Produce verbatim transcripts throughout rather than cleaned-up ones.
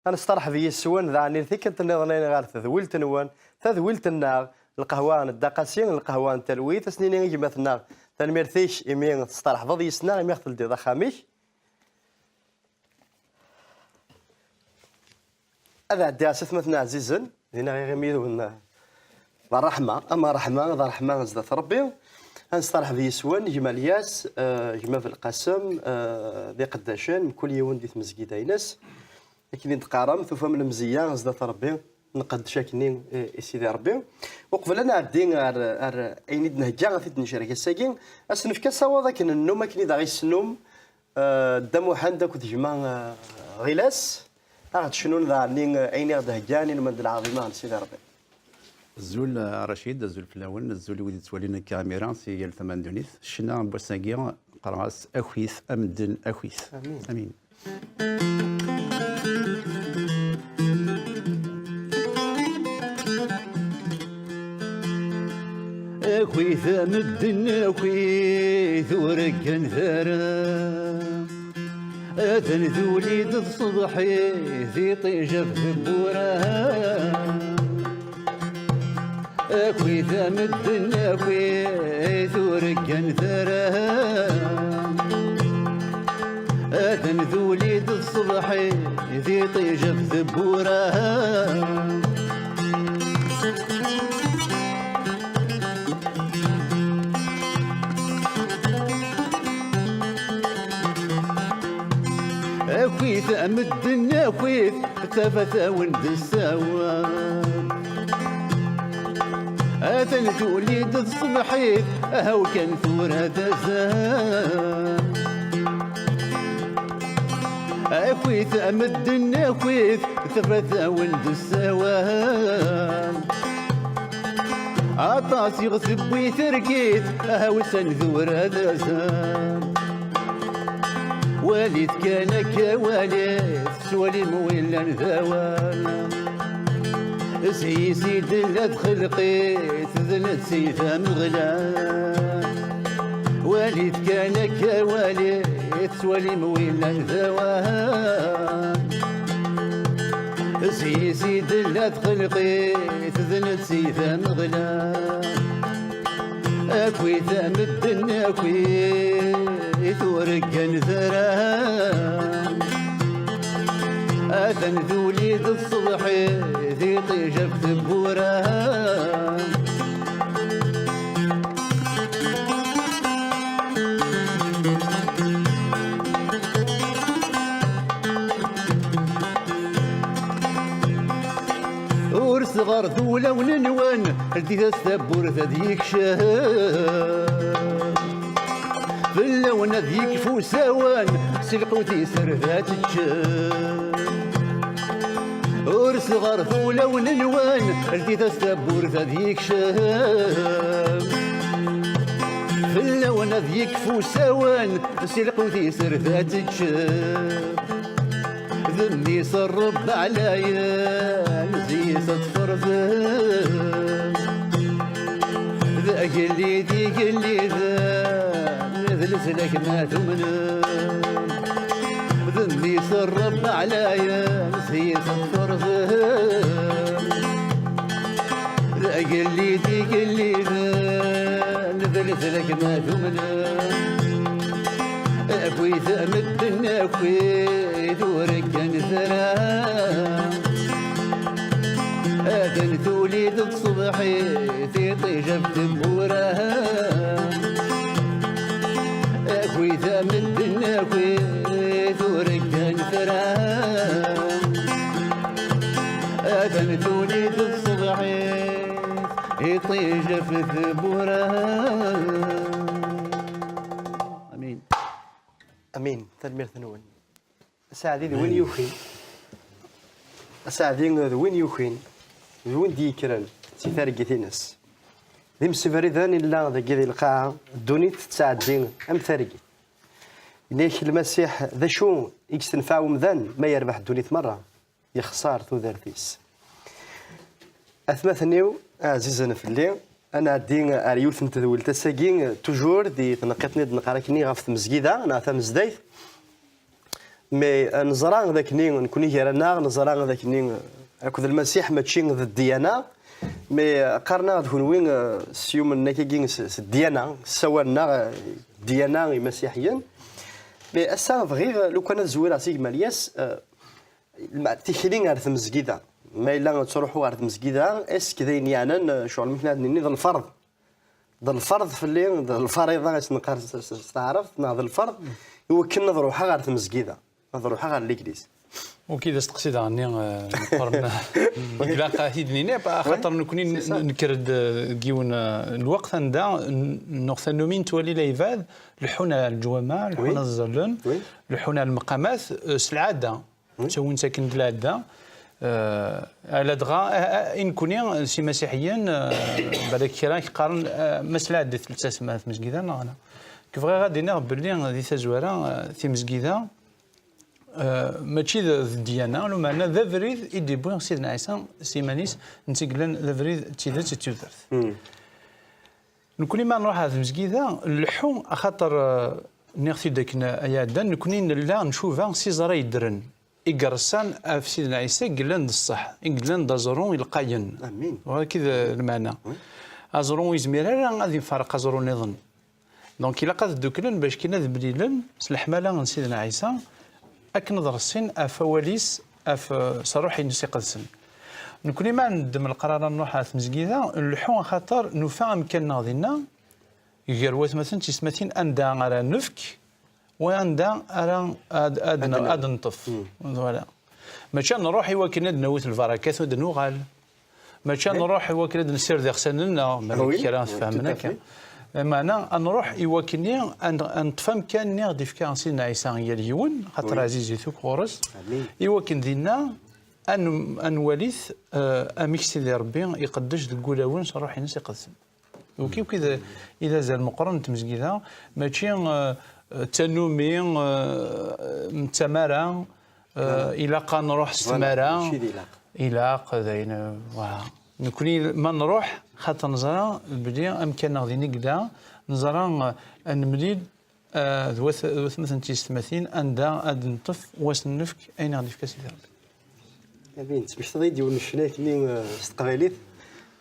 Ad nesteṛḥeb yes-wen daɣen i tikkelt nniḍen ɣer tedwilt-nwen, tadwilt-nneɣ, lqahwa n Dda Qasi, lqahwa n talwit. Ad s-nini i gma-tneɣ, tanemmirt-ik imi testeṛḥbeḍ yes-neɣ, imi ɣ-teldiḍ axxam-ik. Ad ɛeddiɣ s atmaten ɛzizen, dinna iɣimi yid-wen, eh, d ṛṛeḥma, ama ṛṛeḥma, d ṛṛeḥma zdat Ṛebbi. Ad nesteṛḥeb yes-wen, gma Lyas, eh, gma Belqasem, eh, d iqeddacen, mkul yiwen di tmezgida-ines. Akken i d-teqqarem, tufam lemzeyya zdat Ṛebbi, nqeddec akkenni, eh, i Sidi Ṛebbi. Uqbel ad nɛeddi ar, ar ayen i d-nhegga, ad t-id-necrek ass-agi, ad s-nefk asawaḍ akken nennum, akken i d aɣ-yessennum, Eh, Dda Muḥend akked gma, eh, Ɣilas, ad ɣ-d-cnun daɣen, eh, ayen i ɣ-d-heggan i lmend n lɛaḍima n Sidi Ṛebbi. Azul, eh, Racid, azul fell-awen, azul i wid yettwalin akka imir-a si yal tama n ddunit. Ccna n wass-agi, qqareɣ-as akit a medden, akit. Amin. Amin. Akit a medden, akit ur gganent ara. Atan tuli-d tṣebḥit, iṭij ɣef tewwura. Akit a medden, akit ur gganent ara. Atan tuli-d tṣebḥit, iṭij ɣef tewwura. Akit a medden, akit, tafat-awen d ssawal. Atan tuli-d tṣebḥit, ahaw kan tura d azal. Akit a medden, akit, tafat-awen d ssawal. Aṭas i ɣ-tewwi targit, ahaw san tura d azal. Walit kan akka, walit, tettwalim wi llan d awal. S yis i d-tella txelqit, d netta i d Ameɣlal. Walit kan akka, walit, tettwalim wi llan d awal. S yis i d-tella txelqit, d netta i d Ameɣlal. Akit a medden, akit ur gganent ara. Atan tuli-d tṣebḥit, iṭij ɣef tewwura. Ur sɣert ulawen-nwen, ldit-as tawwurt ad yekcem. Fell-awen ad yekfu usawen, si lqut iserda teččem. Ur sɣert ulawen-nwen, ldit-as tawwurt ad yekcem. Fell-awen ad yekfu usawen, si lqut iserda teččem. D mmi-s Ṛebbi ɛlayen, zzi-s ad tferẓem. D agellid igelliden, d leslak ma tumnem. D mmi-s Ṛebbi ɛlayen, zzi-s ad tferẓem. D agellid igelliden, d leslak ma tumnem. Akit a medden, akit ur gganent ara. Atan tuli-d tṣebḥit, iṭij ɣef tewwura. Akit a medden, akit ur gganent ara. Atan tuli-d tṣebḥit, iṭij ɣef tewwura. Amin. Amin. Tanemmirt-nwen. Asaɛdi d win yukin. Asaɛdi d win yukin, d win d-yekkren si targit-ines. D imsebriden i nella dagi di lqaɛa, ddunit tettɛeddi am targit. Yenna-yak Lmasiḥ, d acu i yestenfeɛ umdan ma yerbeḥ ddunit merra, yexṣer tudert-is? Atmaten-iw ɛzizen fell-i, ad nɛeddi ar yiwet n tedwilt ass-agi, toujours di tneqqiṭ-nni d-neqqar akkenni ɣef tmezgida neɣ tamezdayt. Mais, euh, neẓra d akken nekkni gar-aneɣ, neẓra d akken, euh, akked Lmasiḥ mačči d ddyana, mais, euh, qqaren-aɣ-d kunwi, euh, s yumen akkagi s, s ddyana, ssawalen-aɣ, euh, ddyana imasiḥiyen. Mais ass-a bɣiɣ, euh, lukan ad zwireɣ si gma Lyas, euh, lma-, tikli ar tmezgida. Ma yella ttruḥuɣ ar tmezgida, est-ce que d ayen yeɛnan, euh, ccɣel mi kan ad nini d lferḍ? D lferḍ fell-i, d lfariḍa i s-neqqar s, s, s taɛrabt, neɣ d lferḍ i wakken ad ruḥeɣ ɣer tmezgida, ad ruḥeɣ ɣer l'église. Ok, d asteqsi daɣen-nni, eh, meqqren. Ilaq ad t-id-nini, axaṭer nekkni n-, nekker-d, eh, deg yiwen, eh, n lweqt anda n-, nuɣ tannumi nettwali lɛibad leḥḥun ar leǧwameɛ, leḥḥun ad ẓẓallen, leḥḥun ar lmeqamat, eh, s lɛada. Ttawin-tt akken d lɛada. Eh, ala dɣa, eh, eh, i nekkni, s imasiḥiyen, eh, balak kra i yeqqaren, eh, ma s lɛada i tettasem ar tmezgida neɣ ala. Nekk bɣiɣ ad d-iniɣ belli di tazwara, eh, timezgida, eh, mačči d, d ddyana, lameɛna d abrid i d-yewwi Sidna Ɛisa s yiman-is, netta i yellan d abrid d tidet d tudert. Nekkni ma nruḥ ar tmezgida, nleḥḥu, axaṭer, eh, nniɣ-t-id akken ay iɛeddan, nekkni nella ncuba s iẓra yeddren, i ireṣṣan ɣef Sidna Ɛisa, i yellan d ṣṣeḥ, i yellan d aẓru ilqayen. Amin. Wagi d lmeɛna. Aẓru ur yezmir ara ad ifarq aẓru nniḍen. Donc, ilaq ad dduklen bac kan ad mlilen s leḥmala n Sidna Ɛisa, akken ad reṣṣin ɣef wawal-is, ɣef, eh, s Ṛṛuḥ-ines iqedsen. Nekkni ma neddem leqrar ad nruḥ ɣer tmezgida, nleḥḥu axaṭer nufa amkan-nneɣ dinna, gar watmaten d tisetmatin anda ara nefk, wa anda ara ad, ad, ad neṭṭef. Voilà. Mačči ad nruḥ i wakken ad d-nawi lbarakat u ad nuɣal. Mačči ad nruḥ i wakken ad nessired iɣsan-nneɣ, ma kra tfehmen akka. Meɛna ad nruḥ i wakken ad, ad neṭṭef amkan-nni i ɣ-d-ifka Sidna Ɛisa i yal yiwen, xaṭer ɛzizit akk ɣur-s, i wakken dinna ad n-, ad nwali-t, eh, amek Sidi Ṛebbi iqeddec deg wulawen s Ṛṛuḥ-ines iqedsen. Donc, akk i d, i d azal meqqren n tmezgida, mačči, eh, d tannumi, eh, d tamara, eh, ilaq ad nruḥ s tmara. Mačči d ilaq. Ilaq, d ayen, eh, voilà. Nekkni ma nruḥ, xaṭer neẓra belli amkan-nneɣ din i yella, neẓra, eh, ad nemlil, eh, d wat-, d watmaten d tisetmatin, anda ad neṭṭef, wa s-nefk ayen i ɣ-d-ifka Sidi Ṛebbi. Amin. Tesmektaḍ-iyi-d yiwen n ccna akkenni, eh, s teqbaylit.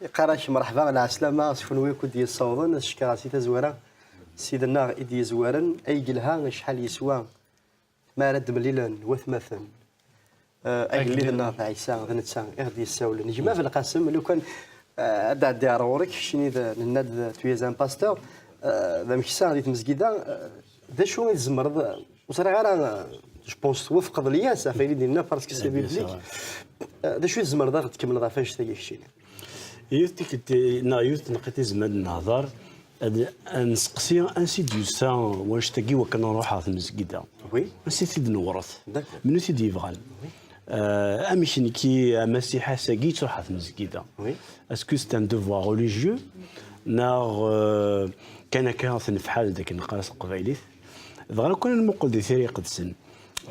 Iqqar-ak: "Mreḥba, lɛeslama s kunwi akk i d-yessawḍen, ad cekkreɣ si tazwara Ssid-nneɣ i d-yezwaren, ay yelha acḥal yeswa mi ara d-mlilen watmaten, eh, agellid-nneɣ d Ɛisa, d netta i ɣ-d-yessawlen." Gma Belqasem, lukan, eh, ad d-ɛeddiɣ ɣer ɣur-k, keččini d, nenna-d tu es un pasteur, eh, d ameksa di tmezgida, eh, d acu i tzemreḍ, ur ẓriɣ ara, eh, je pense twafqeḍ Lyas ɣef ayen i d-yenna, parce que c'est biblique. Eh, d acu i tzemreḍ ad ɣ-d-tkemmleḍ ɣef annect-agi keččini? Yiwet tikkelt, neɣ yiwet tneqqit i zemren ad nehḍer, ad, ad nseqsi ansi d-yusa wannect-agi wakken ad nruḥ ɣer tmezgida. Oui. Ansi t-id-newret? D'accord. Menhu t-id-yebɣan? Oui. Eh, amek nekki, amasiḥi ass-agi, yettruḥ ɣer tmezgida? Oui. Est-ce que c'est un devoir religieux? Neɣ, eh, kan akka tenfeḥal d akken neqqar s teqbaylit? Dɣa lukan ad nmuqel di Tira Iqedsen,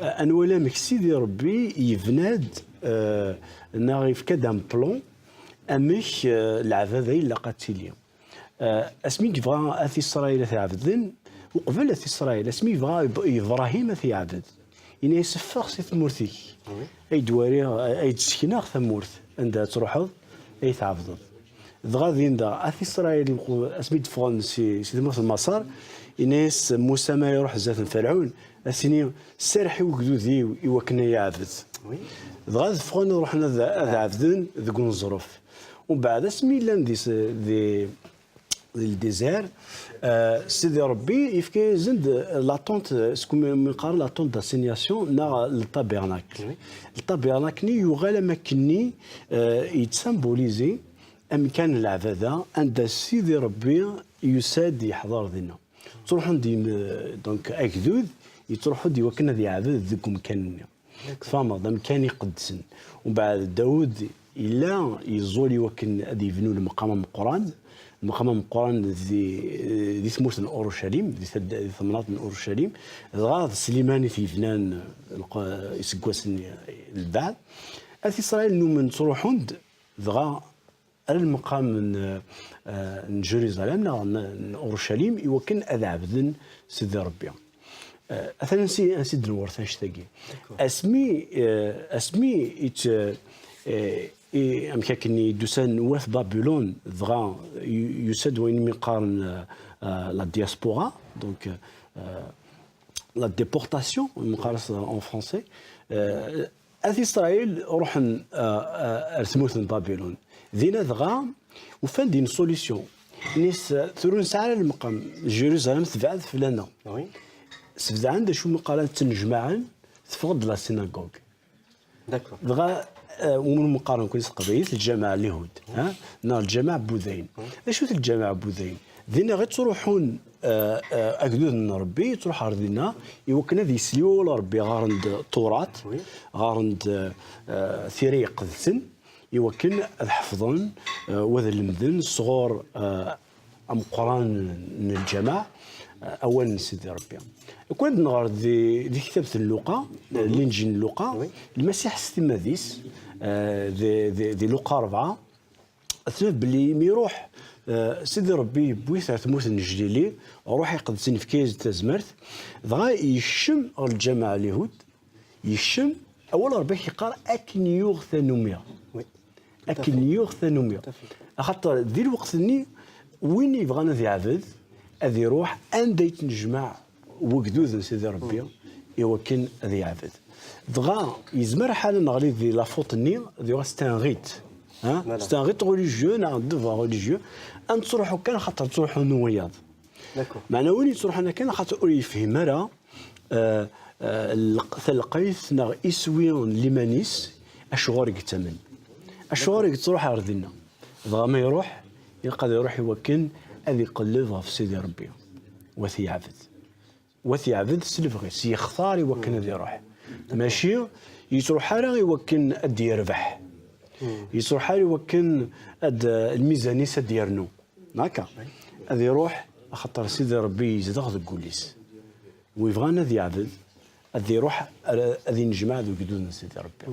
eh, ad nwali amek Sidi Ṛebbi yebna-d, eh, neɣ yefka-d un plan amek, eh, leɛbada ilaq ad tili. Eh, asmi yebɣa At Isṛayil ad t-ɛebden, uqbel At Isṛayil, asmi yebɣa Ib-, Ibṛahim ad t-yeɛbed, yenna-yas: "Ffeɣ si tmurt-ik, ay d-wariɣ, ay d-ssekneɣ tamurt anda ad truḥeḍ, ay tɛebdeḍ." Dɣa din daɣ, At Isṛayil, asmi d-ffɣen si, si tmurt n Maṣer, yenna-yas Musa ma iruḥ zdat n Ferɛun, ad s-yini: "Serreḥ i ugdud-iw i wakken ad yi-ɛbed." Dɣa ad ffɣen, ad ruḥen ad, ad ɛebden deg uneẓruf. Umbeɛd, asmi llan di s-, di, di le désert, eh, Sidi Ṛebbi yefka-yasen-d la tente, ce qu'on, mi qqaren la tente d'assignation, neɣ le tabernacle. Le tabernacle-nni yuɣal am akkenni, eh, yettsymbolise amkan n leɛbada, anda Sidi Ṛebbi yusa-d yeḥḍer dinna. Ttruḥun-d yim-, donc, agdud, yettruḥu-d i wakken ad yeɛbed deg umkan-nni. Tfahmeḍ, d amkan iqedsen. Umbeɛd, Dawed yella yeẓẓul i wakken ad yebnu lemqam ameqqran. Lemqam ameqqran di, di tmurt n Urucalim, di tad-, di temnaḍt n Urucalim. Dɣa d Sliman i t-yebnan lq-, iseggasen n lbeɛd. At Isṛayil nnumen ttruḥun-d, dɣa ar lmeqam n, eh, n Jerusalem neɣ n, n Urucalim i wakken ad ɛebden Sidi Ṛebbi. Atan ansi, ansi d-newweṛ annect-agi. Asmi, eh, asmi i tt-, eh, i, amek akken i d-usan wat Babylone, dɣa yu-, yusa-d wayen mi qqaren, eh, eh, la diaspora, donc, eh, la déportation, mi qqaren en français. Eh, At Isṛayil ruḥen, eh, eh, ar tmurt n Babylone. Dinna dɣa ufan-d une solution. Nis, eh, tura ur nesɛi ara lmeqam. Jérusalem tebɛed fell-aneɣ. Oui. Sebdɛen d acu mi qqaren ttnejmaɛen, teffeɣ-d la synagogue. D'accord. Dɣa, eh, wumi qqaren nekkni s teqbaylit lǧameɛ lyahud, ha? Neɣ lǧameɛ n wudayen. D acu-t lǧameɛ n wudayen? Dinna i ttruḥun, eh, eh, agduden n Ṛebbi, yettruḥ ɣer dinna, i wakken ad yesli wawal n Ṛebbi, ɣaren-d Turat, ɣaren-d, eh, eh, tira iqedsen, i wakken ad ḥefḍen, eh, u ad lemden sɣur, eh, ameqqran n lǧameɛ, eh, awal n Sidi Ṛebbi. Kwan ad nɣer di, di tektabt n Luqa, Linǧil n Luqa, Lmasiḥ s timmad-is, eh, di, di, di Luqa rebɛa, ad naf belli mi iruḥ, eh, Sidi Ṛebbi yewwi-t ar tmurt n Jlili, Ṛṛuḥ Iqedsen yefka-yas-d tazmert, dɣa yekcem ɣer lǧameɛ lyahud, yekcem, awal Ṛebbi yeqqar akken yuɣ tanumi. Oui. Akken yuɣ tanumi. Tout à fait. Axaṭer di lweqt-nni, win yebɣan ad yeɛbed, ad iruḥ anda yettnejmaɛ wegdud n Sidi Ṛebbi i wakken ad yeɛbed. Dɣa yezmer ḥal ad neɣli di la faute-nni, di c'est un rite. Hein? Voilà. C'est un rite religieux, neɣ un devoir religieux, ad nettruḥu kan xaṭer ttruḥun wiyaḍ. D'accord. Meɛna win yettruḥun akken xaṭer ur yefhim ara, eh, eh, lq-, talqayt neɣ iswi n liman-is, acuɣer i yettamen. Acuɣer i yettruḥ ɣer dinna. Dɣa ma iruḥ, ilaq ad iruḥ i wakken ad iqelleb ɣef Sidi Ṛebbi. Wa t-yeɛbed. Wa t-yeɛbed s lebɣi-s, yextar i wakken ad iruḥ. Mačči yettruḥ ara i wakken ad d-yerbeḥ. Yettruḥ ara i wakken ad, lmizan-is ad d-yernu. Akka. Ad iruḥ, axaṭer Sidi Ṛebbi yezdeɣ deg wul-is. Wi bɣan ad yeɛbed, ad iruḥ, ar-, ad innejmaɛ d ugdud n Sidi Ṛebbi.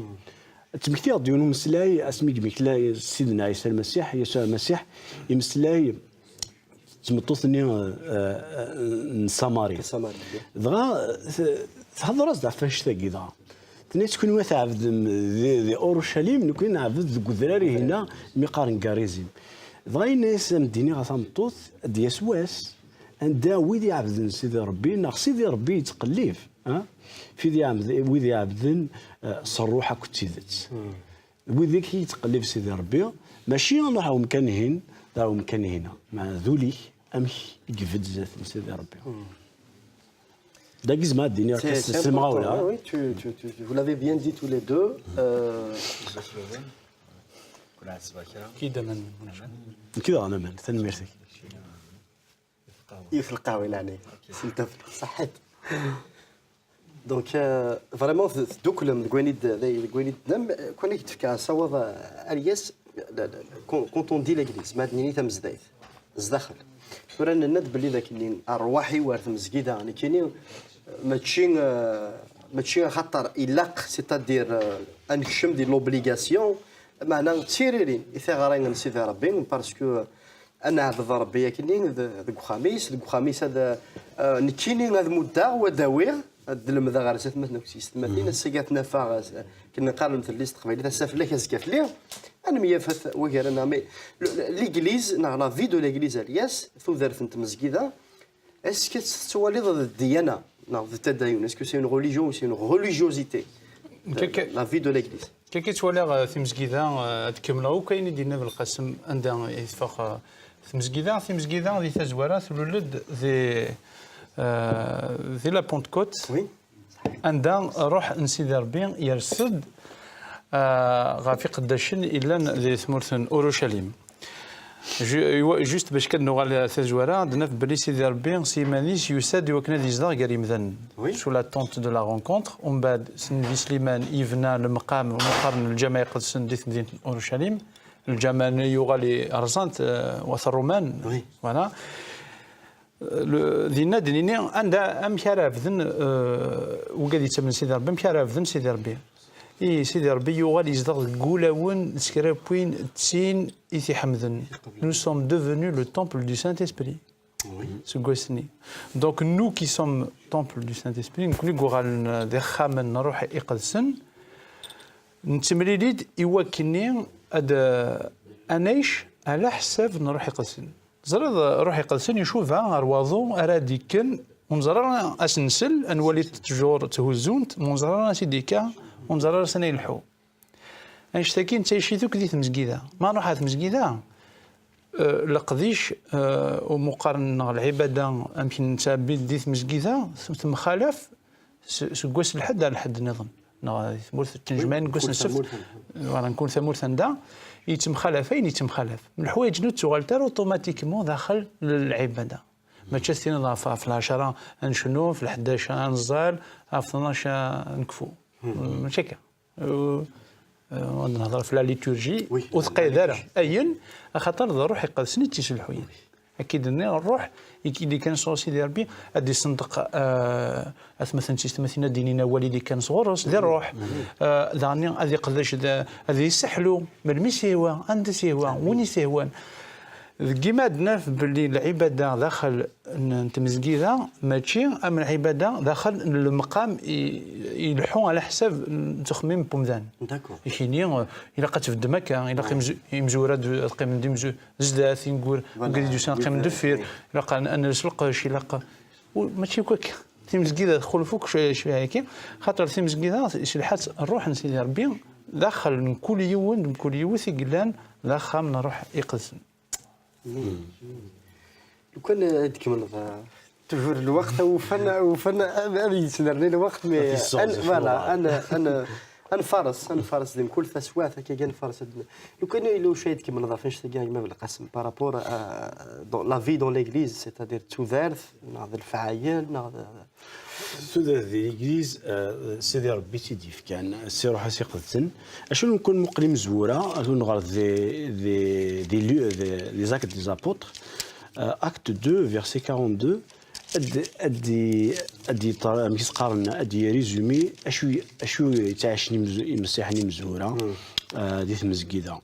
Ttmektiɣ-d yiwen umeslay, asmi yemmeslay Sidna Ɛisa Lmasiḥ, Yasuɛ Lmasiḥ, imeslay d tmeṭṭut-nni, eh, eh, n Samari. Samari, ya. Dɣa, t-, thedder-as-d ɣef wannect-agi dɣa. Tenna-yas, "Kunwi ad tɛebdem di, di Urucalim, nekkni neɛbed deg udrar-ihinna mi qqaren Garizim." Dɣa yenna-yas, "Am d-iniɣ a tameṭṭut, ad d-yas wass anda wid iɛebden Sidi Ṛebbi, neɣ Sidi Ṛebbi yettqellib, ha? Fi d iɛebd-, wid iɛebden, eh, s ṛṛuḥ akked tidet." Wid i yettqellib Sidi Ṛebbi, mačči ad nruḥ ar umkan-ihin, d ar umkan-ihina. Meɛna d ul-ik, amek i ibedd zdat n Sidi Ṛebbi. Dagi zemreɣ ad d-iniɣ C'est, c'est s lemɣawla. Important, oui, tu, tu, tu, vous l'avez bien dit tous les deux. Euh, Kul ɛeṣba kra. Kid aman. Nekk daɣen aman, tanemmirt-ik. Yiwet lqahwa i leɛnaya. Sintaf, ṣaḥḥit. Donc, euh, vraiment, t-, tedduklem deg wayen i d-, deg wayen i d-tennam, euh, kan i k-d-fkeɣ asawaḍ, euh, Alyas, la, la, quand, quand on dit l'église, ma d-nini tamezdayt, zdaxel. Tura nenna-d belli d akken ṛṛwaḥ-iw ar tmezgida, nekkini, euh, mačči, euh, mačči axaṭer ilaq, c'est-à-dire, euh, ad nekcem di l'obligation, meɛna d tiriri i tiɣri n Sidi Ṛebbi, parce que ad neɛbed Ṛebbi akkenni d-, deg uxxam-is, deg uxxam-is ad, eh, nekkini ad muddeɣ u ad awiɣ, ad d-lemdeɣ ɣer zdat-m, atmaten akked tyessetmatin, ass-agi ad ten-afeɣ, eh, akken qqaren fell-i s teqbaylit, ass-a fell-ak, azekka fell-i, ad nemyafat wagar-aneɣ. Mais le, le, l'église, neɣ la vie de l'église, Alyas, tudert n tmezgida, est-ce que tettwaliḍ d ddyana, neɣ d tadayun? Est-ce que c'est une religion ou c'est une religiosité? Nekk akka, la, la vie de l'église. Nekk akka i ttwaliɣ, eh, timezgida, eh, ad kemmleɣ akk ayen i d-yenna Belqasem, anda i teffeɣ, eh, tmezgida. Timezgida di tazwara tlul-d di, eh, di la Pentecôte, oui, anda ṛṛuḥ n Sidi Ṛebbi yers-d, eh, ɣef iqeddacen yellan di tmurt n Urucalim. Ju-, iwa-, juste bac kan nuɣal tazwara, ad naf belli Sidi Ṛebbi s yiman-is yusa-d i wakken ad yezdeɣ gar yimdanen. Oui. Sous la tente de la rencontre. Umbeɛd, Sidi Sliman yebna lemqam, umi qqaren lǧameɛ iqedsen di temdint n Urucalim. Lǧameɛ-nni yuɣal i, rẓan-t, eh, wat Ṛṛuman. Oui. Voilà. Le, dinna d-nini, anda, amek ara ɛebden, eh, wigad yettamnen Sidi Ṛebbi, amek ara ɛebden Sidi Ṛebbi? I Sidi Ṛebbi yuɣal yezdeɣ deg wulawen s kra n win d tin i t-iḥemden. Nous sommes devenus le temple du Saint-Esprit. Seg wass-nni. Donc, nous qui sommes temple du Saint-Esprit, nekkni i yuɣalen d ixxamen n Ṛṛuḥ Iqedsen, nettemlili-d i wakkenni ad, ad nɛic ɛla ḥsab n Ṛṛuḥ Iqedsen. Teẓriḍ, Ṛṛuḥ Iqedsen icuba ɣer waḍu ara d-ikken, ur neẓri ara ad s-nsel, ad nwali ttjur tthuzzunt, ma ur neẓri ara ad s-id-ikka, ur neẓri ara s-ana ilḥu. Annect-agi nettɛic-it akk di tmezgida. Ma nruḥ ɣer tmezgida, eh, leqdic, eh, umuqar neɣ lɛibada, amek nettɛebbi di tmezgida, temxalaf s-, seg wass n lḥedd ar lḥedd nniḍen. Neɣ di tmurt n tnejmaɛin, deg wass n ssebt, voilà, mkul tamurt anda, yettemxalaf, ayen yettemxalaf. Leḥwayeǧ-nni ur ttuɣalent ara automatiquement daxel n lɛibada. Mačči ad s-tiniḍ ɣef, ɣef lɛecṛa ad necnu, ɣef leḥdac ad neẓẓal, ɣef tnac ad nekfu. Mačči akka. Euh, euh, ad nehḍer ɣef la liturgie, ur teqqayeḍ ara. Ayen, axaṭer d Ṛṛuḥ Iqedsen i tt-iselḥuyen. Akka i d-nniɣ, Ṛṛuḥ i d-ikkan sɣur Sidi Ṛebbi, ad d-isenṭeq, euh, atmaten d tiyessetmatin ad d-inin awal i d-ikkan sɣur-s, di ṛṛuḥ. Euh, daɣen ad iqdec, d, ad yesseḥlu, melmi i s-yehwa, anda i s-yehwa, win i s-yehwan. Deg yimi ad naf belli lɛibada daxel n, n tmezgida, mačči am lɛibada daxel n lemqam i, ileḥḥu ɛla ḥsab n ttexmim n wemdan. D'accord. Ikini, eh, ilaq ad tbeddem akka, ilaq imzu-, imezwura ad, ad qqimen d imzu-, zdat, ingur, voilà, wigad i d-yusan ad qqimen deffir, ilaq ad, ad nels lqecc, ilaq, u-, mačči akk akka. Timezgida txulef akk cwi-, cwiya-agi, xaṭer timezgida iselḥa-tt Ṛṛuḥ n Sidi Ṛebbi daxel n kul yiwen, n kul yiwet i yellan d axxam n Ṛṛuḥ Iqedsen. Lukan ad tkemmleḍ, euh, toujours lweqt, ufan, ufan ad, ad yettnerni lweqt, mais ad, voilà, ad, ad, ad nfares, ad nfares di mkul taswiɛt, akka kan nfares. Lukan yella wacu ad tkemmleḍ ɣef annect-agi, a gma Belqasem, par rapport à, dans la vie dans l'église, c'est-à-dire d tudert, neɣ d lefɛayel, neɣ d, Tudert di l'église, euh, Sidi Ṛebbi i tt-id-yefkan, Si Ṛuḥ-is Iqedsen. Acu n, nekkni muqel imezwura, ad neɣer des, des, des lieux, des, les actes des apôtres, euh, acte deux, verset quarante-deux, ad, ad, ad yeṭṭer-, amek i s-qqaren, ad d-yerr izumi acu, acu yettɛicen imez-, imsiḥen imezwura, euh, di tmezgida.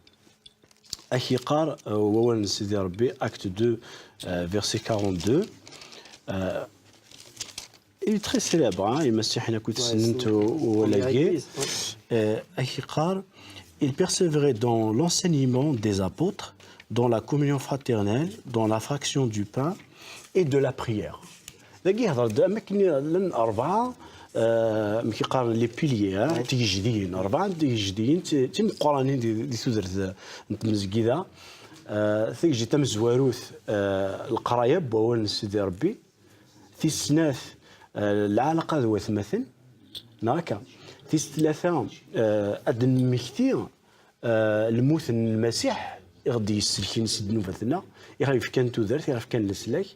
Ad k-yeqqar, euh, wawal n Sidi Ṛebbi, acte deux, euh, verset quarante-deux. Euh, il est très célèbre, hein, imasiḥen akk i t-ssnen wawal-agi. Euh, ad k-yeqqar, il persévérait dans l'enseignement des apôtres, dans la communion fraternelle, dans la fraction du pain et de la prière. Dagi yehder-d am akken llan rebɛa, euh, amek i qqaren, les piliers, hein, tigejdiyin, rebɛa n tigejdiyin ti-, timeqqranin di, di tudert n tmezgida. Euh, tagejdit tamezwarut, euh, leqraya n wawal n Sidi Ṛebbi. Tis snat, euh, lɛalaqa d watmaten, neɣ akka. Tis tlata, euh, ad d-nemmekti eh, lmut n Lmasiḥ i ɣ-d-yesselken si ddnubat-nneɣ, i ɣ-yefkan tudert, i ɣ-yefkan leslak.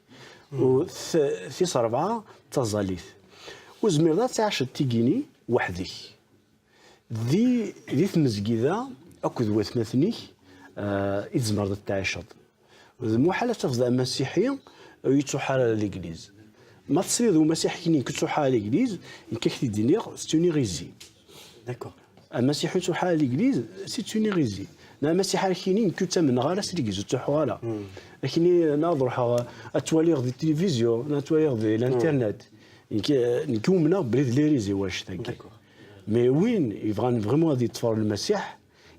U t-, tis rebɛa d taẓallit. Ur zmireḍ ad tɛiceḍ tigini weḥd-k. Di, di tmezgida akked watmaten-ik, eh, i tzemreḍ ad tɛiceḍ. D muḥal ad tafeḍ amasiḥi ur yettruḥ ara ɣer legliz. Ma tesliḍ i umasiḥi-nni nekk ur ttruḥeɣ ɣer legliz, nekk ad k-t-id-iniɣ, c'est une hérésie. D'accord. Amasiḥi ur yettruḥ ara ɣer legliz, c'est une hérésie. Neɣ amasiḥi ara k-yini nekk ur ttamneɣ ara s legliz, ur ttruḥeɣ ara. Ak-yini neɣ ad ruḥeɣ ad twaliɣ di tilivizyu, neɣ ad twaliɣ di l'internet. Nekk, nekk umneɣ belli d l'hérésie wannect-agi. D'accord. Mais win yebɣan vraiment ad yeṭṭef ɣer Lmasiḥ,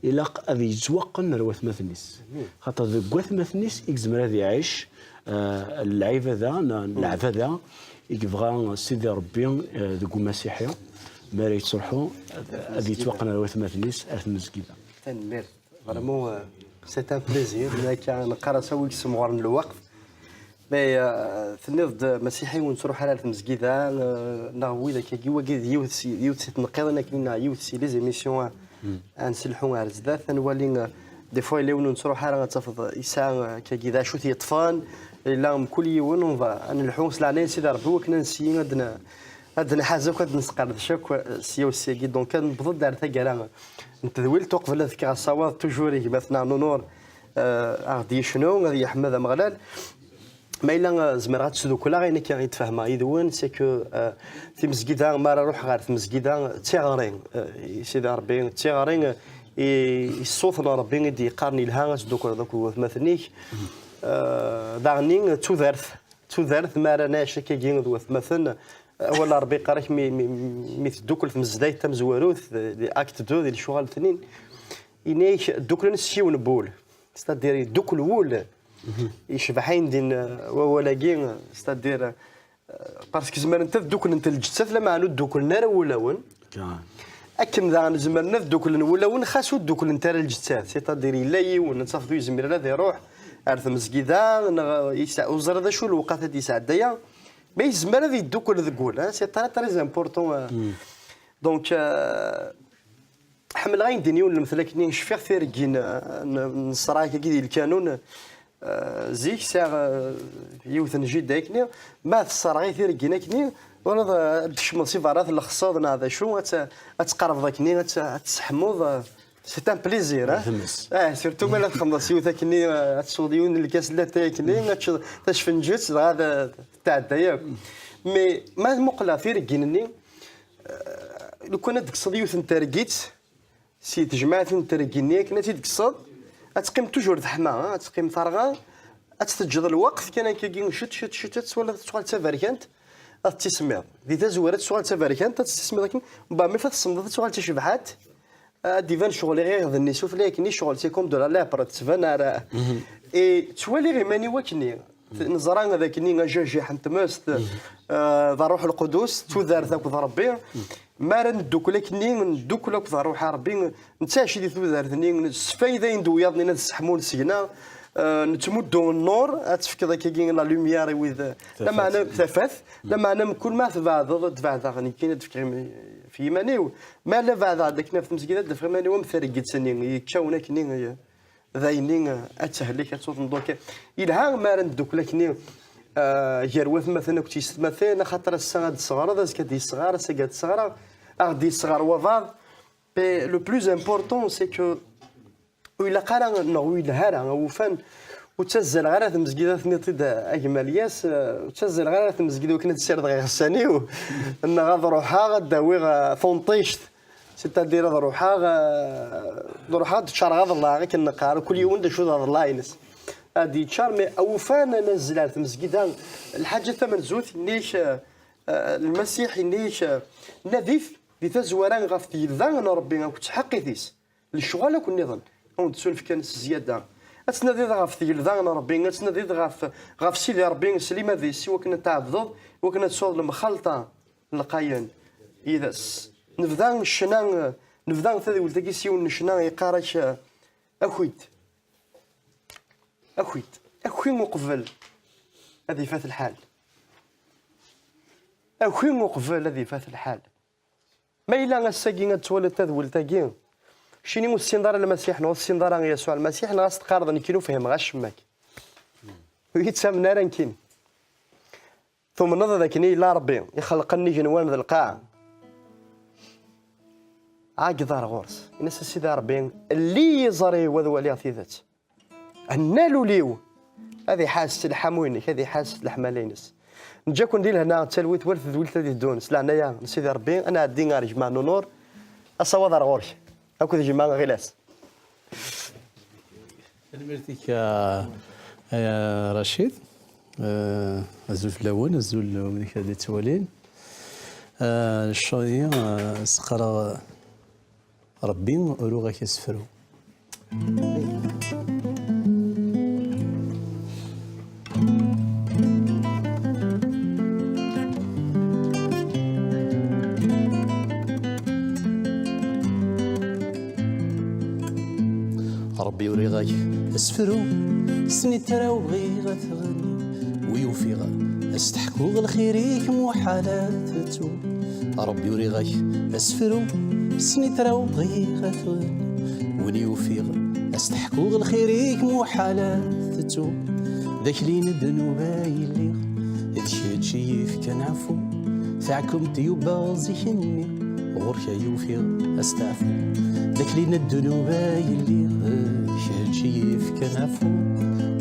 ilaq ad yettwaqqen ar watmaten-is. Xaṭer deg watmaten-is i yezmer ad iɛic, eh, lɛibada, neɣ leɛbada i yebɣa Sidi Ṛebbi, eh, deg umasiḥi, mi ara yettruḥu, ad, ad yettwaqqen ar watmaten-is, ar tmezgida. Tanemmirt. Vraiment, euh, c'est un plaisir. Mi akka neqqar-as a wi yessemɣaren lweqt. Mais, euh, tenniḍ-d, Masiḥi ur nettruḥ ara ar tmezgida, euh, neɣ wid akkagi, wagi d yiwet si, yiwet si tneqqiḍin akken neɣ yiwet si les émissions, euh, ad nselḥu ar zdat, ad nwali, euh, des fois yella yiwen ur nettruḥ ara, ad tafeḍ yesɛa, euh, akkagi d acu t-yeṭṭfen, yella mkul yiwen, on va, ad nelḥu s leɛnaya n Sidi Ṛebbi, wakken ad nesyi ad n-, ad nḥaz akk, ad nesqerdec akk, euh, sya u syagi. Donc, ad newweḍ-d ar taggara n tedwilt, uqbel ad fkeɣ asawaḍ, toujours i gma-tneɣ Nunur, euh, a ɣ-d-yecnu, ad yeḥmed Ameɣlal. Ma yella, euh, zemreɣ ad sdukleɣ ayen akka i d-fehmeɣ yid-wen, c'est que, euh, timezgida, mi ara ruḥeɣ ɣer tmezgida, d tiɣri, euh, i Sidi Ṛebbi, d tiɣri, euh, i, i ṣṣut n Ṛebbi i d-yeqqaren yelha ad tdukleḍ akked watmaten-ik. Euh, daɣenni, d tudert. tudert, mi ara nɛic akkagi d watmaten, awal n Ṛebbi yeqqar-ak mi, mi, mi teddukel tmezdayt tamezwarut, di acte deux, di lecɣal tnin, yenna-yak dduklen s yiwen n wul, c'est-à-dire yeddukel wul, yecbeḥ ayen din, euh, wawal-agi, c'est-à-dire, euh, parce que zemrent ad dduklent lǧettat, lameɛna ur ddukklen ara wulawen. Akken daɣen zemren ad dduklen wulawen xas ur dduklent ara lǧettat, c'est-à-dire yella yiwen ad tafeḍ ur yezmir ara ad iruḥ ar tmezgida, neɣ yesɛa, ur ẓriɣ d acu lewqat ad yesɛedda aya, mais yezmer ad yeddukel deg wul, hein, c'est très, très important, euh. Donc, euh, ḥemmleɣ ayen din yiwen lemtel akkenni, cfiɣ tirgin, euh, n, n ṣṣrayek-agi di lkanun, euh, zik sɛiɣ, euh, yiwet n jida akkenni, ma tesserɣ i tirgin akkenni, ula d, euh, ad d-tkecmeḍ si berra tlexseḍ neɣ d acu, ad t-, ad tqerbeḍ akkenni, ad t-, ad tesseḥmuḍ, euh, c'est un plaisir, hein? Ah, surtout ma la txedmeḍ s yiwet akkenni, euh, ad tesweḍ yiwen n lkas n latay akkenni, ad teččeḍ tacfenǧet, dɣa ad, ad tɛedda yakk. Mais ma muqleɣ tirgin-nni, euh, lukan ad d-tekkseḍ yiwet n targit, si tejmaɛt n tergin-nni akken ad tt-id-tekkseḍ, ad teqqim toujours teḥma, ad teqqim terɣa, ad tt-teǧǧeḍ lweqt kan akkagi, ciṭ, ciṭ, ciṭ, ad twaliḍ ad tuɣal d taberkant, ad tt-tismiḍ. Di tazwara ad tuɣal d taberkant, ad tt-tismiḍ akken, mbeɛd mi fa tsemmeḍ ad tuɣal d tacebḥant, ad d-iban ccɣel iɣiɣden-is ufella akken i ccɣel c'est comme de la lèpre, tettban ar, et ttwaliɣ iman-iw akkenni. Neẓra d akkenni ajajiḥ n tmest, eh, d Ṛṛuḥ Lqudus, d tudert akked Ṛebbi. Mi ara neddukel akkenni, neddukel akked Ṛṛuḥ n Ṛebbi, nettɛic di tudert-nni, nessefayed ayen d wiyaḍ-nni ad sseḥmun seg-neɣ, eh, nettmuddu nnur, ad tefkeḍ akkagi la lumière i wid, lameɛna tafat, lameɛna mkul ma tbeɛdeḍ, ad d-beɛdeɣ nekkin, ad d-fkeɣ im-, f yiman-iw. Ma la beɛdeɣ-d akken ɣef tmezgida, ad d-afeɣ iman-iw am targit-nni yekkawen akkenni, d ayenni, eh, ad tehlek, ad tuḍen. Donc, yelha mi ara neddukel akkenni, eh, gar watmaten akked yessetmaten, axaṭer ass-a ad d-tesɣreḍ, azekka ad d-yesɣer, ass-agi ad d-tesɣreḍ, ad ɣ-d-yesɣer wabaḍ. Mais le plus important, c'est que ur ilaq ara, neɣ ur yelha ara, awufan, ur ttazzaleɣ ara ar tmezgida, tenniḍ-t-id a gma Lyas, eh, ur ttazzaleɣ ara ar tmezgida wakken ad ssirdeɣ iɣessan-iw, neɣ ad ruḥeɣ ad d-awiɣ, eh, tunṭict, c'est-à-dire ad ruḥeɣ, eh, ad ruḥeɣ ad ččareɣ aḍellaɛ, akken neqqar, kul yiwen d acu d aḍellaɛ-ines. Ad yeččar, mais awufan ad nazzel ar tmezgida, lḥaǧa tamenzut, yenna-yak, eh, eh, Lmasiḥ, yenna-yak, eh, nadit di tazwara ɣef tgelda n Ṛebbi akked tḥeqqit-is, lecɣal akk nniḍen, ad wen-d-ssunefken s zzyada. Ad tnadiḍ ɣef tgelda n Ṛebbi, ad tnadiḍ ɣef, ɣef Sidi Ṛebbi s limad-is, i wakken ad t-tɛebdeḍ, i wakken ad tesɛuḍ lemxalṭa lqayen yid-s. Nebda ccna, nebda tadwilt-agi s yiwen n ccna yeqqar-ak, eh, aki-d, aki-d, aki uqbel ad ifat lḥal. Aki uqbel ad ifat lḥal. Ma yella ass-agi ad twaliḍ tadwilt-agi, keččini ur tessineḍ ara Lmasiḥ neɣ ur tessineḍ ara Yasuɛ Lmasiḥ, neɣ ad s-teqqareḍ nekkini ur fhimeɣ acemma-k. Ur yi-ttamen ara nekkini. Tumneḍ d akken yella Ṛebbi ixelqen igenwan d lqaɛa? Ɛeggeḍ ar ɣur-s, in-as a Sidi Ṛebbi, lli iẓri-w ad waliɣ tidet. Nnal ul-iw, ad iḥas s lḥamu-inek, ad iḥas s leḥmala-ines. Neǧǧa-ken di lehna d talwit war tedwilt ad iddun s leɛnaya n Sidi Ṛebbi, ad nɛeddi ar gma Nunur, asawaḍ ar ɣur-k, akked gma Ɣilas. Tanemmirt-ik a, a Racid. Eh, azul fell-awen, azul wid i k-d-ittwalin. Eh, lecɣal-agi, eh, s-qqareɣ Ṛebbi, uruɣ-ak asefru. Ṛebbi, uriɣ-ak asefru, snitra-w bɣiɣ ad tɣenni. Wi ufiɣ, ad s-teḥkuɣ lxir-ik, muḥal ad tettu. Ṛebbi, uriɣ-ak asefru, snitra-w bɣiɣ ad tɣenni. Win i ufiɣ, ad s-teḥkuɣ lxir-ik, muḥal ad tettu. D akli n ddnub ay lliɣ, d kečč i yi-yefkan ɛfu. Taɛkumt yubba zik-nni, ɣur-k ay ufiɣ asteɛfu. D akli n ddnub ay lliɣ, d kečč i yi-yefkan ɛfu.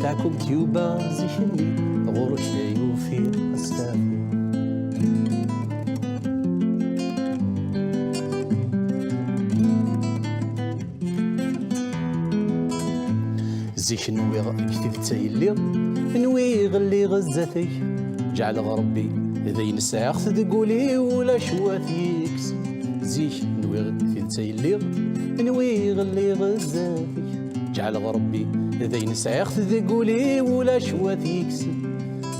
Taɛkumt yubba zik-nni, ɣur-k ay ufiɣ asteɛfu. Zik nwiɣ deg tidet ay lliɣ, nwiɣ lliɣ zdat-k. Ǧeɛleɣ Rebbi d ayen sɛiɣ-t deg ul-iw, ulac wat yeks. Zik nwiɣ deg tidet ay lliɣ, nwiɣ lliɣ zdat-k. Ǧeɛleɣ Rebbi d ayen sɛiɣ-t deg ul-iw, ulac wat yeks.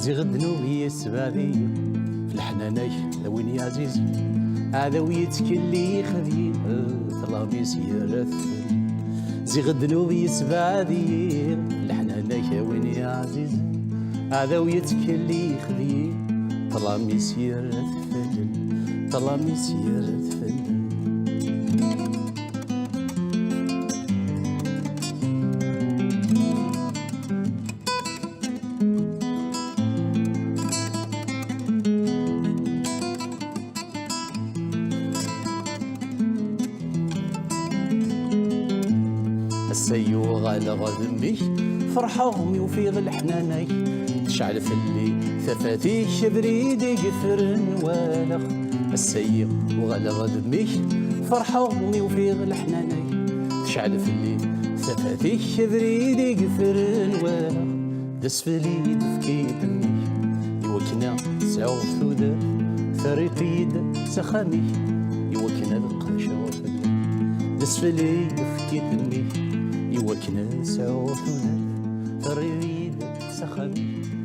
Ziɣ ddnub yessebɛed-iyi, f leḥnana-k a win yeɛzizen. Aɛdaw yettkellix deg-i, ṭṭlam-is yerra-t fell-i. Ziɣ ddnub yessebɛed-iyi, f leḥnana-k a win yeɛzizen. Aɛdaw yettkellix deg-i, ṭṭlam-is yerra-t fell-i, ṭṭlam-is yerra-t fell-i. Ass-a yuɣaleɣ d mmi-k, ferḥeɣ mi ufiɣ leḥnana-k. Tecɛel fell-i tafat-ik, abrid i yeffren walaɣ. Ass-a yuɣaleɣ d mmi-k, ferḥeɣ mi ufiɣ leḥnana-k. Tecɛel fell-i tafat-ik, abrid i yeffren walaɣ. D asfel i d-tefkiḍ mmi-k, iwakken ad sɛuɣ tudert, terriḍ-iyi-d s axxam-ik, iwakken ad qedceɣ fell-ak. D asfel i d-tefkiḍ mmi-k, iwakken ad sɛuɣ tudert, terriḍ-iyi-d s axxam-ik.